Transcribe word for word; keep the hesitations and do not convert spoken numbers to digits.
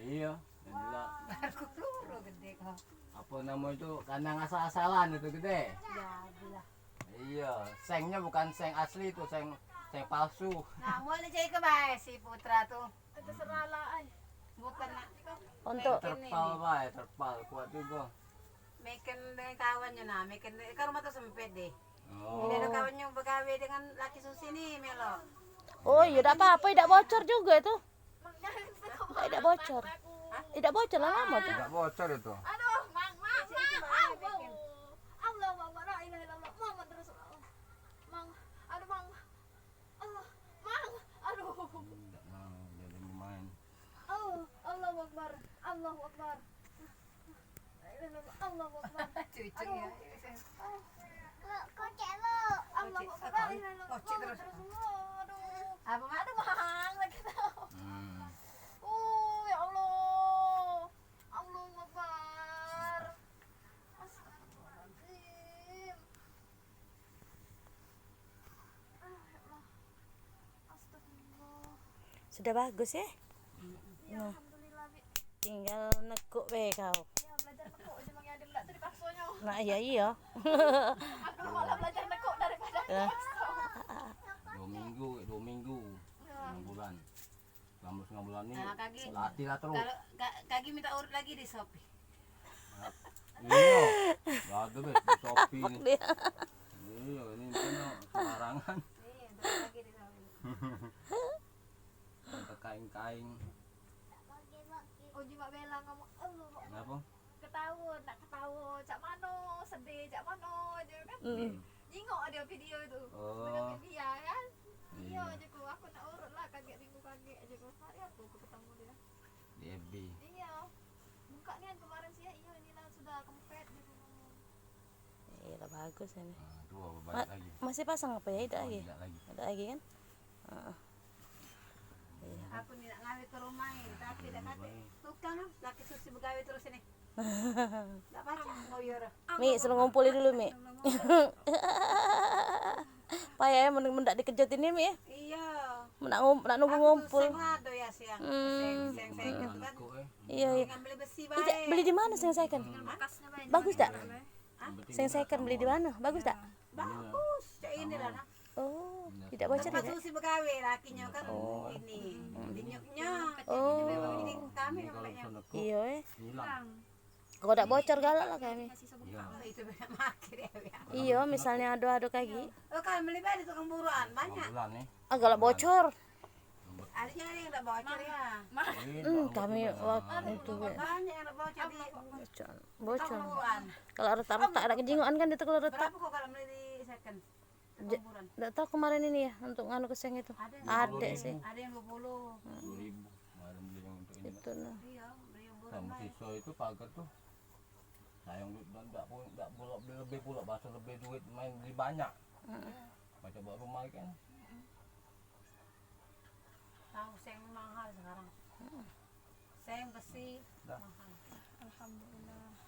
Iyo, dan jugo. Aku peluru gede kau. Apo namo itu, kandang asal-asalan itu gede. Ya, itulah. Iyo, sengnyo bukan seng asli itu, seng, seng palsu. Nah, mau ni cari ke bae si Putra tu. Terserah lah, ai. Bukan nak. Untuk terpal bae, terpal kuat jugo. Meken dengan kawannyo, nah, meken dengan, kan rumah tu sempit deh. Oh. Ini ada kawannyo begawe dengan laki Susi ni, Melo. Oh, iyo, dak apo-apo, dak bocor jugo itu. Dak, dak bocor. Dak bocor lah lamo tu. Dak bocor itu. Aduh, Mang, Mang, Mang. Allahu Akbar, la ilaha illallah, Muhammad Rasulullah. Mang, aduh, Mang. Allah, Mang. Aduh. Dak mau, dio main. Allah, Allahu Akbar, Allahu Akbar. Allahu Akbar. Cucu ya. Allahu Akbar. Kocek terus. Aduh. Apa mak tu, Mang, lagi tau. Hmm. Oh, ya Allah. Allahu Akbar. Astagfirullahaladzim. Ah, ya Allah. Astagfirullah. Sudah bagus ya? Iya, nah. Alhamdulillah, Bi. Tinggal nekuk be kau. Iya, belajar nekuk aja Mang Yadim, dak tu dipaksonyo. Nah, iya, iya. Aku malah belajar nekuk daripada dipakso. Dua minggu, dua minggu. Iya. Enam bulan. Selama setengah bulan ni, nah, kagi, latih lah terus. Kalau ka-, kagi minta urut lagi di Shopee. Iyo, dak ado be di Shopee ni. Iyo, ini kan sembarangan. Iyo, urut lagi di Shopee. Kaing-kaing. Oh, jimat bela kamu. Allah, Pak. Kenapa? Ketawa, nak ketawa, cak mano, sedih, cak mano aja kan. Hmm. Jingok dia video itu. Oh. Dengan dia kan. Iya. Iya aja ku, aku nak urut lah, kagek minggu kagek aja ku. Hari aku, aku ketemu dia. Di F B. Iya. Buka nian kemarin sih ya, iya inilah sudah kempet dia ngomong. Iya lah bagus ini. Ah, tu apa balik lagi? Masih pasang apa ya? Idak lagi? Idak lagi. Idak lagi kan? Heeh. Aku ni nak ngawe ke rumah ni, tapi dak katek. Tukang laki Susi begawe terus ini. Dak pacak ngoyor. Mi, suruh ngumpul dulu, Mi. Payah ya, men, men dak dikejut ini, Mi. Iya. Nak ngum-, nak nunggu ngumpul. Seng lado ya siang. Hmm. Seng, seng, seng itu kan. Iya, iya. Ngambil besi bae. Beli di mana seng second? Bagus dak? Seng second beli di mana? Bagus dak? Bagus. Cak ini lah, nah. Oh, idak bocor idak? Susi begawe lakinyo kan ini. Minyaknyo. Oh. Ini kami maknyo. Iyo, eh. Hilang. Kok dak bocor galak lah kami. Iya. Oh, itu banyak make dia, ya. Iyo, misalnyo ado-ado kagi. Oh, kan beli beli tukang buruan, banyak. Bulan ni. Ah, galak bocor. Adanya yang dak bocor ya. Hmm, kami waktu itu. Banyak yang dak bocor di tukang buruan. Bocor. Bocor. Kalau retak-retak ado kejingokan kan itu kalau retak. Berapa kok kalau beli di second? Dak tahu kemarin ini ya, untuk nganu ke seng itu. Ado sih. Ado yang dua puluh. Dua ribu kemarin beli yang untuk ini. Itu nah. Iya, beli yang buruan. Sama sisa itu pagar tuh. Sayang duit, dak, dak, dak pulak beli lebih pulak, bahasa lebih duit main beli banyak. Heeh. Baca buat rumah kan. Tahu seng mahal sekarang. Heeh. Seng besi mahal. Alhamdulillah.